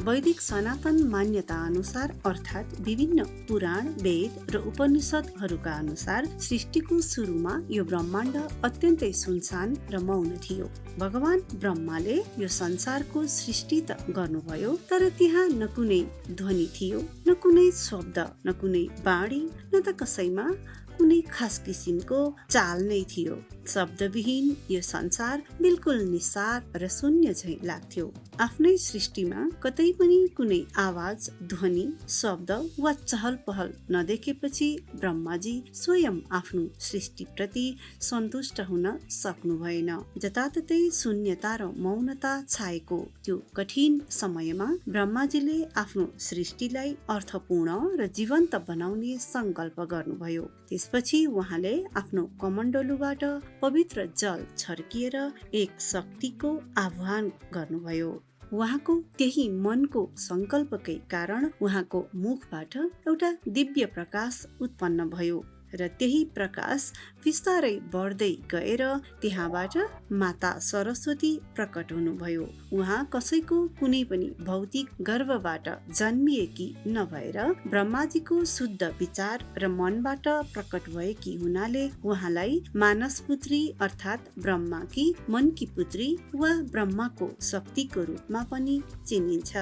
वैदिक सनातन मान्यता अनुसार अर्थात् विभिन्न पुराण, वेद र उपनिषदहरूका अनुसार सृष्टिको सुरुमा यो ब्रह्माण्ड अत्यन्तै सुनसान र मौन थियो। भगवान ब्रह्माले यो संसारको सृष्टि त गर्नुभयो, तर त्यहाँ न कुनै ध्वनि थियो, न कुनै शब्द, न कुनै बाणी, न त कसैमा कुनै खास किसिमको चाल नै थियो। शब्दविहीन यो संसार बिल्कुल निस्सार र शून्य झैं लाग्थ्यो। आफ्नै सृष्टिमा कतै पनि कुनै आवाज, ध्वनि, शब्द वा चहल पहल नदेखेपछि ब्रह्माजी स्वयं आफ्नो सृष्टिप्रति सन्तुष्ट हुन सक्नु भएन। जताततै शून्यता र मौनता छाएको त्यो कठिन समयमा ब्रह्माजीले आफ्नो सृष्टिलाई अर्थपूर्ण र जीवन्त बनाउने संकल्प गर्नुभयो। त्यसपछि उहाँले आफ्नो कमण्डलुबाट पवित्र जल छर्किएर एक शक्तिको आह्वान गर्नुभयो। उहाँको त्यही मनको संकल्पकै कारण उहाँको मुखबाट एउटा दिव्य प्रकाश उत्पन्न भयो र त्यही प्रकाश विस्तारै बढ्दै गएर त्यहाँबाट माता सरस्वती प्रकट हुनुभयो। उहाँ कसैको कुनै पनि भौतिक गर्भबाट जन्मिएकी नभएर ब्रह्माजीको शुद्ध विचार र मनबाट प्रकट भएकी हुनाले उहाँलाई मानसपुत्री अर्थात् ब्रह्माकी मनकी पुत्री वा ब्रह्माको शक्तिको रूपमा पनि चिनिन्छ।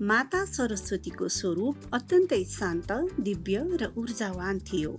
माता सरस्वतीको स्वरूप अत्यन्तै शान्त, दिव्य र ऊर्जावान थियो।